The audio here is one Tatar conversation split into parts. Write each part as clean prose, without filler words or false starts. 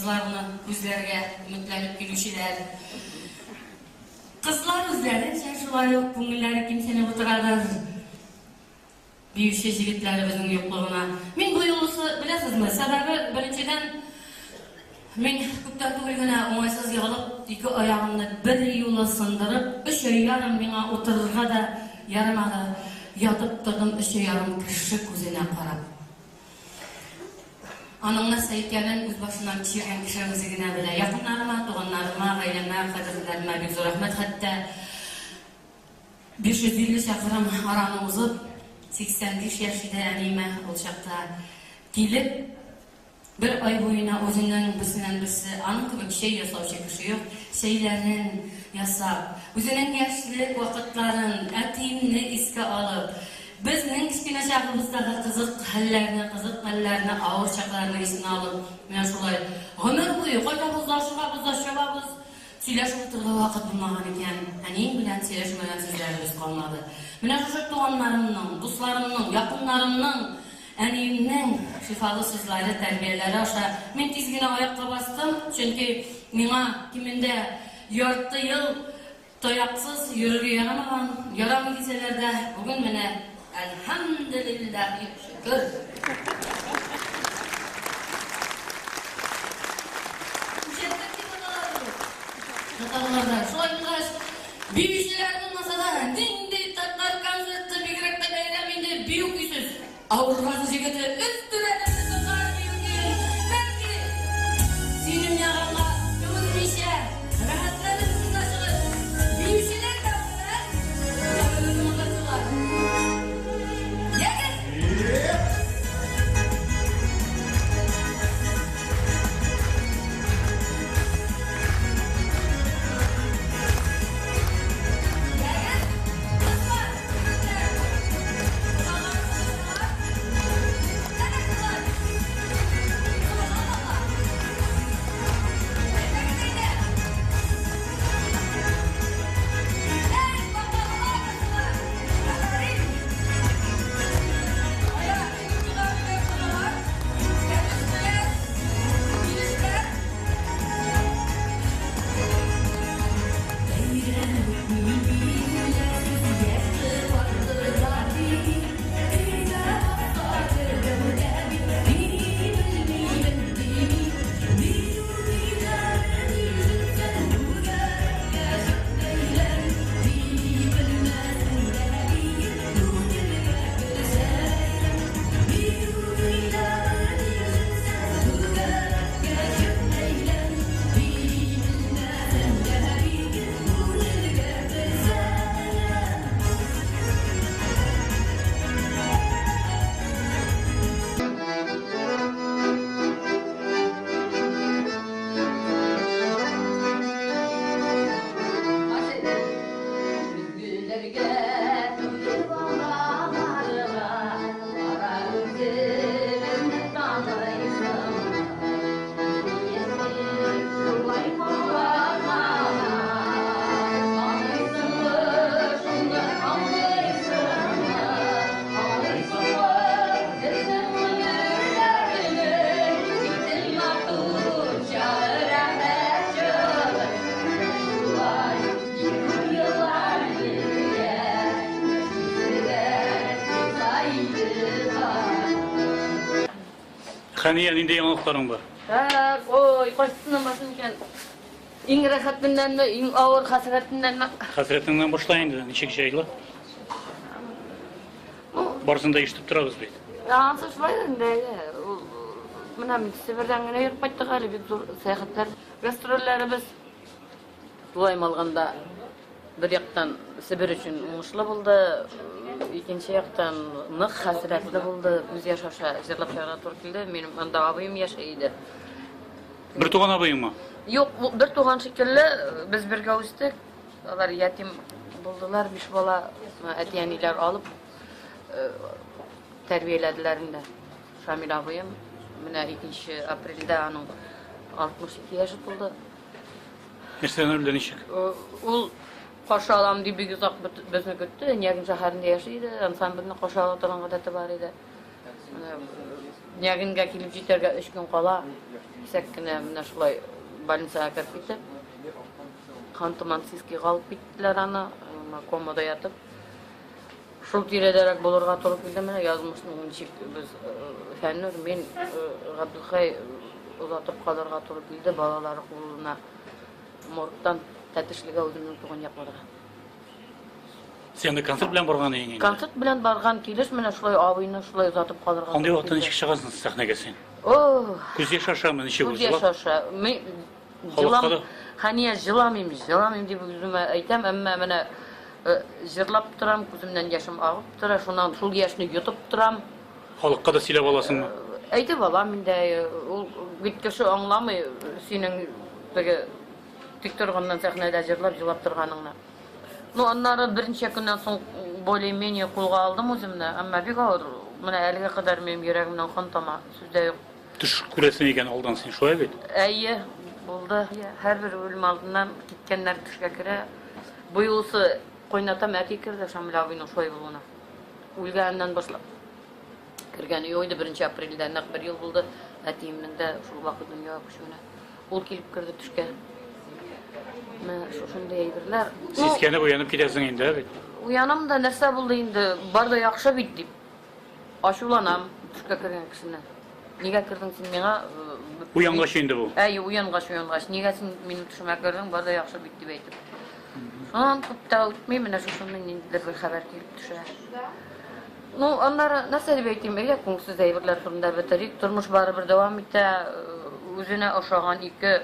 Кызларны күзләргә өметләнеп килүчеләр. Кызлар үзләренчә шулай ук күңелләре кимсенеп утырадыр. Биюче җегетләребезнең юклыгына. Мин бу юлысы, беләсезме, сәбәбе, беренчедән, мин күптән түгел генә уңайсыз егылып, ике аягымны бер юлы сындырып, өч ай ярым миңа утырырга да ярамады. Ятып тордым өч ай ярым кеше күзенә карап. Аның нәрсә икәнен үз башыннан кичергән кеше үзе генә белә. Якыннарыма, туганнарыма, гаиләмә, кадерлеләремә бик зур рәхмәт. Хәтта 550 чакрым араны узып, 85 яшь иде әниемә ул чакта, килеп, бер ай буена үзенең берсеннән-берсе, аның кебек чәй ясаучы кеше юк, чәйләрен ясап, үзенең яшьлек вакытларын, әтиемне искә алып, безнең кечкенә чагыбыздагы кызык хәлләрне, кызык мәлләрне, авыр чакларны исенә алып, менә шулай гомер буе кайтабыз да ашыгабыз да чабабыз, Сөйләшеп утырырга вакыт булмаган икән, әнием белән сөйләшмәгән сүзләребез калмады. Менә шушы туганнарымның, дусларымның, якыннарымның, әниемнең шифалы сүзләре, тәрбияләре аша мин тиз генә аякка бастым, чөнки миңа кимендә ярты ел таяксыз йөрергә ярамаган, ярамый дисәләр дә, бүген менә, әлхәмделиллаһи шөкер! Үҗәтлек дип атала бу татарларда. Шулай булгач, биючеләр булмаса да, нинди татар концерты, бигрәк тә бәйрәм инде бию көйсез. Авыргазы җегете өздерәләр татар бию көен. Бәлки, синең ягыңа түзмичә, рәхәтләнеп шунда чыгып, биючеләр дә булыр, ә? Татар. Ягез! Хәния, нинди яңалыкларың бар? Так, ой, кайсысыннан башлыйм икән? Иң рәхәтеннәнме, иң авыр хәсрәтеннәнме? Хәсрәтеңнән башла инде, ничек җайлы? Барысын да ишетеп торабыз бит. Анысы шулай инде. Ул менә мин Себердән генә йөреп кайттык әле, бик зур сәяхәтләр. Гастрольләребез тулаем алганда бер яктан Себер өчен уңышлы булды, икенче яктан нык хәсрәтле булды. Күз яшь аша җырлап чыгарга туры килде. Минем анда абыем яши иде. Бер туган абыеңмы? Юк, бер туган шикелле, без бергә үстек. Алар ятим булдылар, биш бала әти-әниләр алып тәрбияләделәр инде. Шамил абыем менә 2 апрельдә аның 62 яше тулды. Нәрсәдән үлде, ничек? Ул каршы алам дип бик озак безне көтте. Нягин шәһәрендә яши иде. Ансамбльне каршы ала торган гадәте бар иде. Нягинга килеп җитәргә өч көн кала. Кисәк кенә менә шулай больницага кереп китеп, Ханты-Мансийскийга алып киттеләр аны, комада ятып. Шул тирәдәрәк булырга туры килде менә язмышның ничек без Фәннур, мин Габделхәй озатып калырга туры килде балалары кулына моргтан Тәтешлегә үземнең туган якларга. Син анда концерт белән барган идең инде. Концерт белән барган килеш менә шулай абыйны шулай озатып калырга. Андый вакытта ничек чыгасың сәхнәгә син? О! Күз яше ашамы ничек ул? Күз яше аша. Мин җылам, Хәния җыламыйм, җыламыйм дип үземә әйтәм, әмма менә җырлап торам, күземнән яшем агып тора, шуннан шул яшьне йотып торам. Халыкка да сөйләп аласыңмы? Әйтеп алам инде, ул бит кеше аңламый синең теге тик торганнан сәхнәдә җырлап җылап торганыңны. Ну, аннары берничә көннән соң более-менее кулга алдым үземне, әмма бик авыр. Менә әлегә кадәр минем йөрәгемнән кан тама, сүз дә юк. Төш күрәсең икән алдан син, шулай бит? Әйе, булды. Һәрбер үлем алдыннан киткәннәр төшкә керә. Бу юлысы кайнатам әти керде Шамил абыйның шулай булуына. Үлгәненнән башлап кергәне юк иде, беренче апрельдә нәкъ бер ел булды әтиемнең дә шул вакыт дөньяга күчүенә. Ул килеп керде төшкә. Менә шушындый әйберләр. Сискәнеп уянып китәсең инде, ә бит? Уянам да, нәрсә булды инде, бар да яхшы бит дип. Ачуланам төшкә кергән кешене. Нигә кердең син миңа? Уянгач инде бу. Әйе, уянгач, уянгач. Нигә син минем төшемә кердең, бар да яхшы бит дип әйтеп. Шуннан күп тә үтми, менә шушындый ниндидер бер хәбәр килеп төшә. Ну, аннары нәрсә дип әйтим, әйдә күңелсез әйберләр турында бетерик. Тормыш барыбер дәвам итә. Үзенә ошаган ике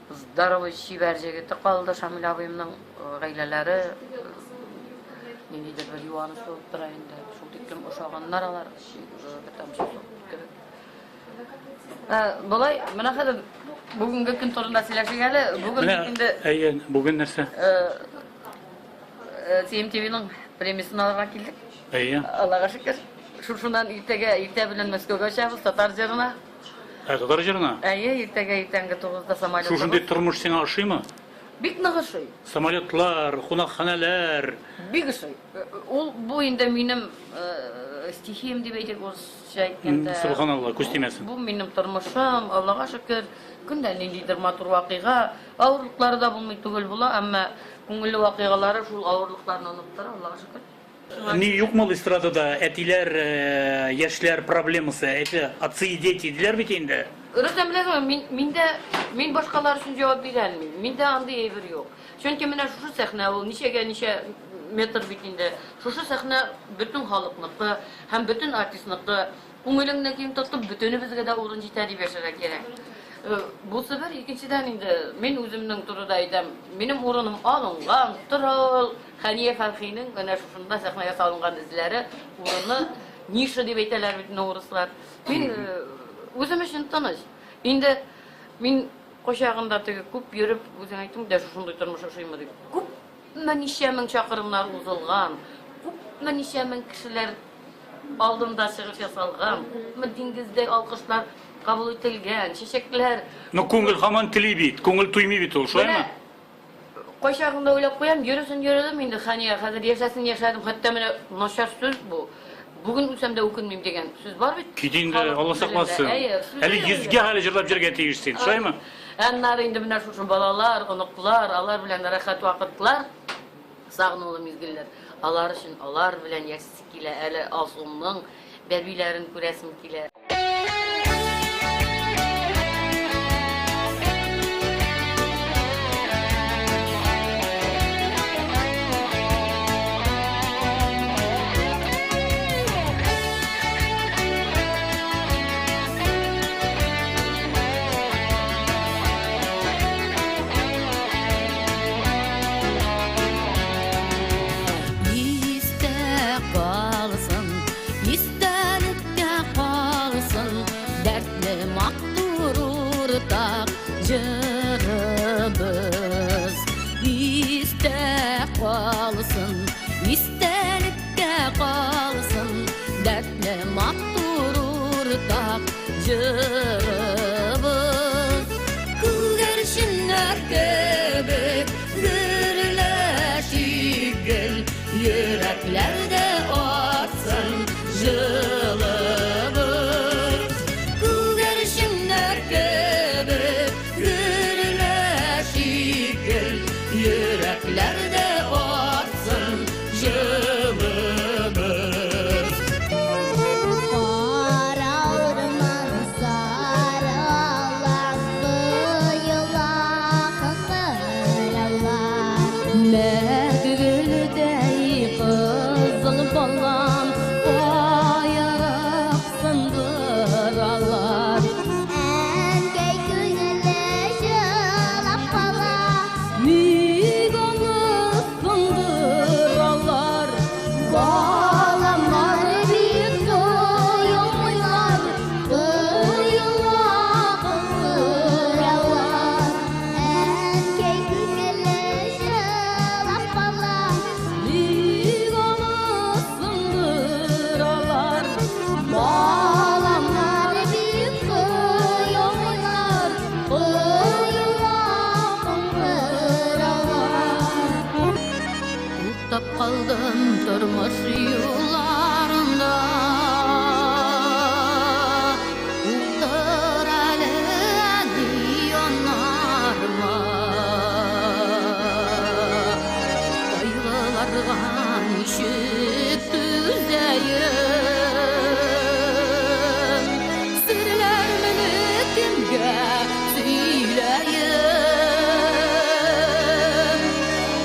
здоровый чибәр җегете калды Шамил абыемның гаиләләре. Ниндидер бер юаныч булып тора инде. Шул тиклем ошаганнар алар, бер тамчы су кебек. Болай, менә хәзер бүгенге көн турында сөйләшик әле. Бүген бит инде Әйе, бүген нәрсә? CMTV-ның премиясен алырга килдек. Әйе. Аллага шөкер. Шушыннан иртәгә иртә белән Мәскәүгә очабыз, татар җырына. Ә, татар җырына? Әйе, иртәгә иртәнге 9-да самолет. Шушындый тормыш сиңа ошыймы? Бик нык ошый. Самолетлар, кунакханәләр. Бик ошый. Ул бу инде минем стихиям дип әйтик, урысча әйткәндә. Сөбханалла, күз тимәсен. Бу минем тормышым, Аллага шөкер. Көндә ниндидер матур вакыйга, авырлыклары да булмый түгел була, әмма күңелле вакыйгалары шул авырлыкларны оныттыра, Аллага шөкер. Ни юкмы ул эстрадада әтиләр, яшьләр проблемасы, әти, отцы и дети диләр бит инде. Рөстәм, беләсеңме, мин, миндә, мин башкалар өчен җавап бирә алмыйм. Миндә андый әйбер юк. Чөнки менә шушы сәхнә ул ничәгә ничә метр бит инде. Шушы сәхнә бөтен халыкныкы һәм бөтен артистныкы. Күңелеңне киң тотып, бөтенебезгә дә урын җитә дип яшәргә кирәк. Бусы бер, икенчедән инде, мин үземнең турыда әйтәм, минем урыным алынган, тора ул. Хәния Фәрхинең менә шушында сәхнәгә салынган эзләре, урыны, ниша дип әйтәләр бит инде урыслар. Мин үзем өчен тыныч. Инде мин кайчагында теге күп йөреп, үзең әйттең дә, шушындый тормыш ошыймы дип. Күпме ничә мең чакрымнар узылган, күпме ничә мең кешеләр алдында чыгыш ясалган, күпме диңгездәй алкышлар кабул ителгән, чәчәкләр. Но күңел һаман тели бит, күңел туймый бит ул, шулаймы? Кайчагында уйлап куям, йөресен йөрдем инде, Хәния, хәзер яшәсен яшәдем, хәтта менә начар сүз бу. Бүген үлсәм дә үкенмим дигән сүз бар бит. Кит инде, Алла сакласын. Әле йөзгә әле җырлап йөрергә тиеш син, шулаймы? Аннары инде менә шушы балалар, оныклар, алар белән рәхәт вакытлар. Сагынулы мизгелләр. Алар өчен алар белән яшисе килә. Әле Алсуның бәбиләрен күрәсем килә. Истә калсын, истәлеккә калсын, дәртле матур уртак җырыбыз. Истә калсын, истәлеккә калсын, дәртле матур уртак җырыбыз. Күгәрченнәр кебек гөрләшик гел, йөрәкләрдә артсын җылыбыз. Күгәрченнәр кебек. Тормыш юлларында Утыр әле, әни, янарма. Кайгыларга ничек түзәем? Серләремне кемгә сөйләем?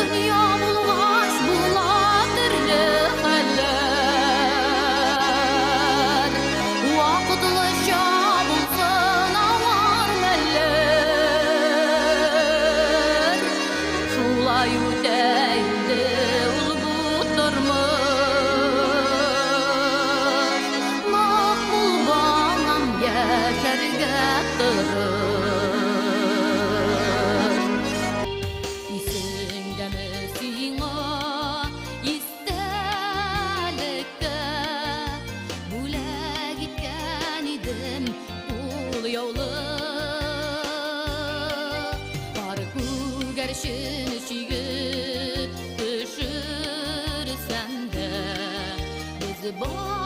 Дөнья булгач була төрле хәлләр. Вакытлыча булсын авыр мәлләр. Шулай үтә инде ул бу тормыш. Нык бул, балам, яшәргә тырыш. Исеңдәме сиңа истәлеккә бүләк иткән идем кулъяулык. Пар күгәрчен чигеп төшерсәм дә, без бар.